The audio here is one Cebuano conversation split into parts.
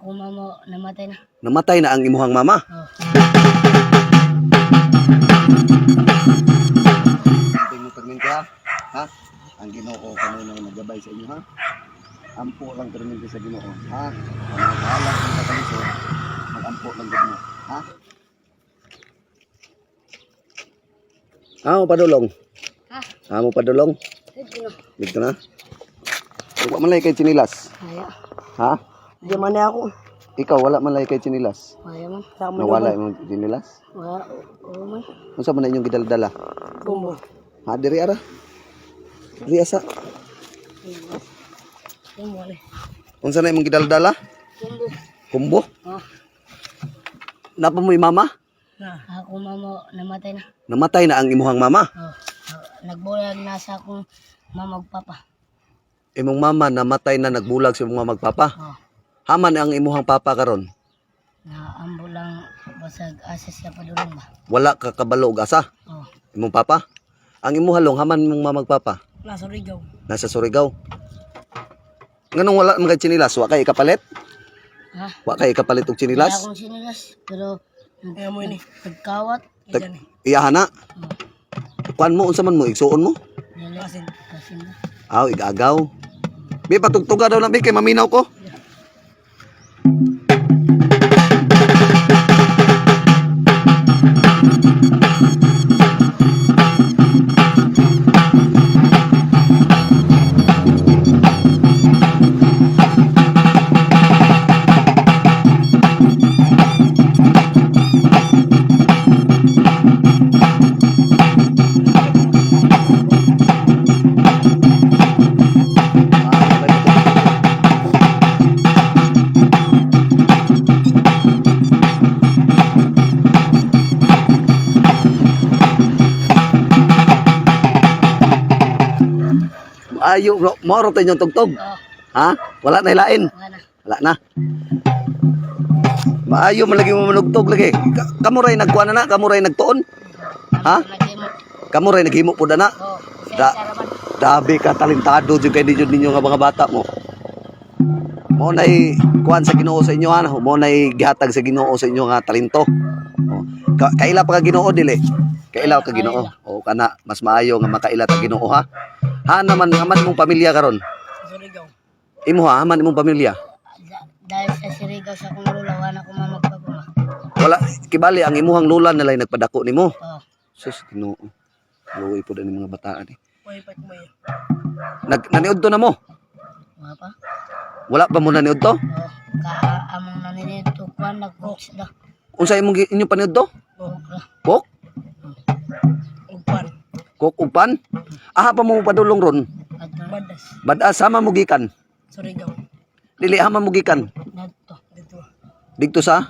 Ako mama namatay na. Namatay na ang imuhang mama. Oh. Amping mo perminti ha. Ha? Ang Ginoo kamo nang nagabay sa inyo ha. Ampo lang perminti sa Ginoo ha. Ang mga bahala kung kakalisod, magampo lang gud mo ha. Ah, mo padulong. Ha? Ah, mo padulong. Dito na. Dito na. Wa man lay kay chinilas. Maya. Ha? Di man na ako. Ikaw wala man lay kay chinilas. Maya man. Nawala imong chinilas. Wala. Oo man. Unsa man na inyong gidaldala? Kumbo. Ha, diri ara. Diri asa. Kumbo ni. Unsa na imong gidaldala? Kumbo. Kumbo. Oh. Napa mo'y mama? Ako mama namatay na. Namatay na ang imuhang mama. Oh. Nagbulag na sa akong mama ug papa. Imong mama namatay na, nagbulag sa imong mama ug papa. Oh. Haman ang imuhang papa karon. Na ambo lang basag asa siya padulong ba. Wala ka kabalo og asa. Oh. Imong papa. Ang imuha long haman imong mama ug papa. Nasa Surigao. Nasa Surigao. Nganong wala man kay chinilas? Wa kay ikapalit? Ha? Wa kay ikapalit og Wala chinilas? akong sinilas pero nag, nagkawat. Tag, iyahan na. Oh. Kuan mo unsa man mo igsuon mo? Dili. Kasin. Kasin na. Aw, igagaw. Bi patugtuga daw lang bi kay maminaw ko. Ayo, bro. Moro tayo inyong tugtog. Oh. Ha? Wala na ilain. Wala na. Wala na. Maayo man lagi mo manugtog lagi. Kamuray nagkuan na na, kamuray nagtuon. Ha? Naghimo. Kamuray naghimo pud na. Oh. Da- Sa saraban. Dabi ka talentado jud kay ninyo ninyo nga mga bata mo. Mo nay kuan sa Ginoo sa inyo ha. Mo nay gihatag sa Ginoo sa inyo nga talento. Oh. Kaila pa ka Ginoo dili. Kaila ka Ginoo. O kana mas maayo nga makaila ta Ginoo ha. Ha naman haman imong pamilya karon. Surigao. Imo ha haman imong pamilya. Dahil sa Surigao sa akong lola, wala ko mama ug papa ma. Wala kibali ang imuhang lola nalay nagpadako nimo. Oh. Sus Ginoo. Luoy pud ani mga bataan eh. Way pa mo. Nag naniudto na mo. Wala pa. Wala pa mo naniudto? Oh, ka among naninito kuan nag-box da. Unsa imong inyong paniudto? Oh, Kok? Ugpan. Kok ug pan? Aha pa mo padulong ron. Adto. Badas. Badas sama mo gikan. Surigao. Dili hama mo gikan. Nadto. Dito. Didto sa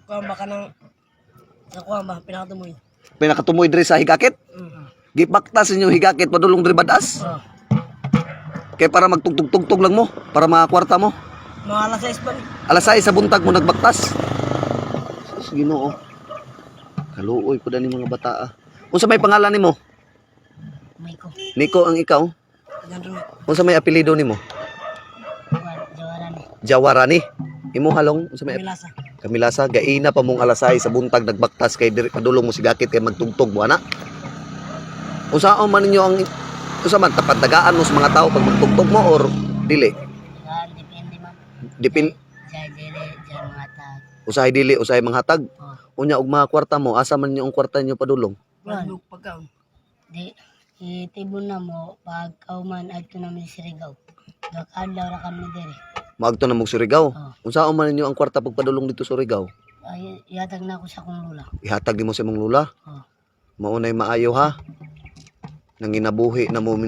Kuan ba kanang nakuha ba pinakatumoy? pinakatumoy diri sa higakit. Gibaktas inyo higakit padulong diri badas. Oh. Kay para magtugtog-tugtog lang mo, para makakwarta mo. Mga alas 6 pa ni. Alas 6 sa buntag mo nagbaktas. Sus, Ginoo. Kaluoy ko ni mga bata. Ah. Unsa may pangalan nimo? May ko. Nico ang ikaw. Ganro. Unsa may apelyido nimo? Kuan jawaran ni. Jawarani. Imo halong unsa may Milasa. Kamilasa gaina pa mong alasay sa buntag nagbaktas kay diri padulong mo si gakit kay magtugtog mo ana. Unsaon man ninyo ang unsa man tapantagaan mo sa mga tao pag magtugtog mo or dili? Kuan depende man. Dipin Jay dili jay mga tag. usahay dili usahay manghatag. Oh. Unya og mga kwarta mo asa man ninyo ang kwarta ninyo padulong? Kuan. Pagkaon. Di itibon na mo pag kauman adto namin sa Surigao. Duha ka adlaw ra kami diri. Maagto na mo Surigao. Oh. Unsaon man ninyo ang kwarta pagpadulong dito sa Surigao? Ay, ihatag na ako sa akong lola. Ihatag nimo sa imong lula. Oh. Mao nay maayo ha. Nanginabuhi na mo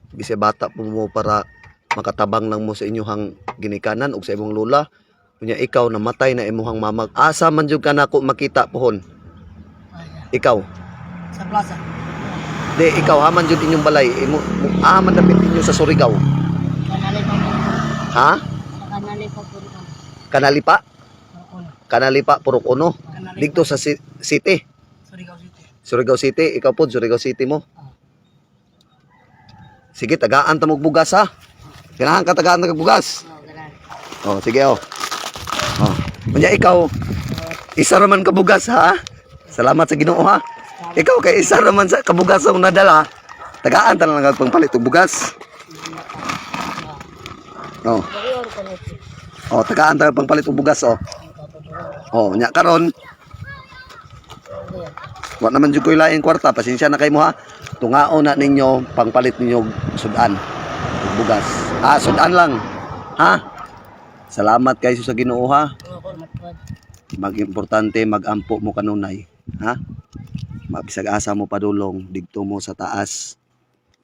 bisay bata pa mo para makatabang lang mo sa inyuhang ginikanan ug sa imong lula. Unya ikaw namatay na imuhang mama. Asa man jud ka nako makita pohon? Wala. Ikaw. Sa plaza. Di ikaw haman jud inyong balay. Imo haman dapit ninyo sa Surigao. Kanali pa po. Ha? Sa kanali pa po. Kanalipa? Uno. Kanalipa Purok Uno. Kanali. Dito sa city. Surigao City. Surigao City, ikaw po Surigao City mo. Sige, tagaan ta mo og bugas ha. Kailangan ka tagaan ta og bugas. Oh, ganun. Oh, sige oh. Oh. Unya ikaw, isa raman ka bugas ha. Salamat sa Ginoo ha. Ikaw kay isa raman sa kabugas ang nadala. Tagaan ta lang ang pangpalit og bugas. Oh. Oh, tagaan ta pangpalit og bugas oh. Oh, nya karon wa naman jud koy laing kwarta, pasensya na kay mo ha. Tungaon na ninyo pangpalit ninyo og sudan og bugas. Ah, sudan lang. Ha? Salamat kayo sa Ginoo ha. Mag-importante magampo mo kanunay, ha? Mabisag asa mo padulong didto mo sa taas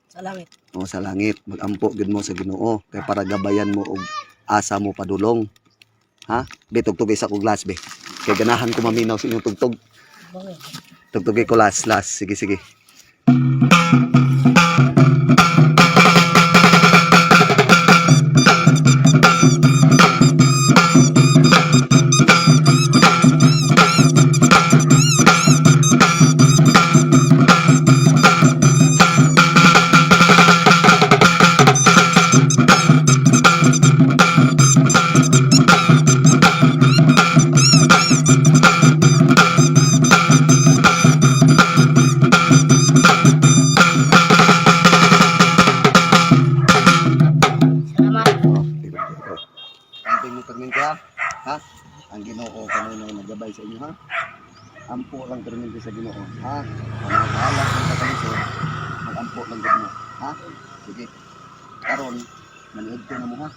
Sa langit. o sa langit, magampo gyud mo sa Ginoo kay para gabayan mo og asa mo padulong. Ha? Be, tugtog isa ko glass be. Kay ganahan ko maminaw sa inyong tugtog. Bakit? Tugtugay ko last, last. Sige, sige. Salamat. Oh, diba? Oh. Amping mo perminti ha? Ha? Ang Ginoo kanunay nagabay sa inyo ha? Ampo lang perminti sa Ginoo ha? Ang mga bahala sa kalisod, magampo lang gud mo ha? Sige. Karon maniud ko na mo ha.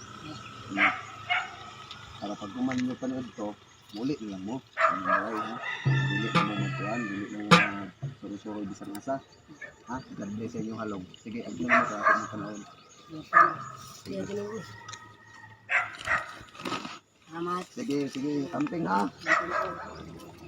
Para pag kuman nyo panood to, muli na lang mo. Ang buhay ha. Dili na mo magkuhan, dili na mo suro-suro bisan asa. Ha? God bless sa inyong halong. Sige, agyo na mo sa akong panahon. Sige. Salamat. Sige, sige, amping ha. Salamat.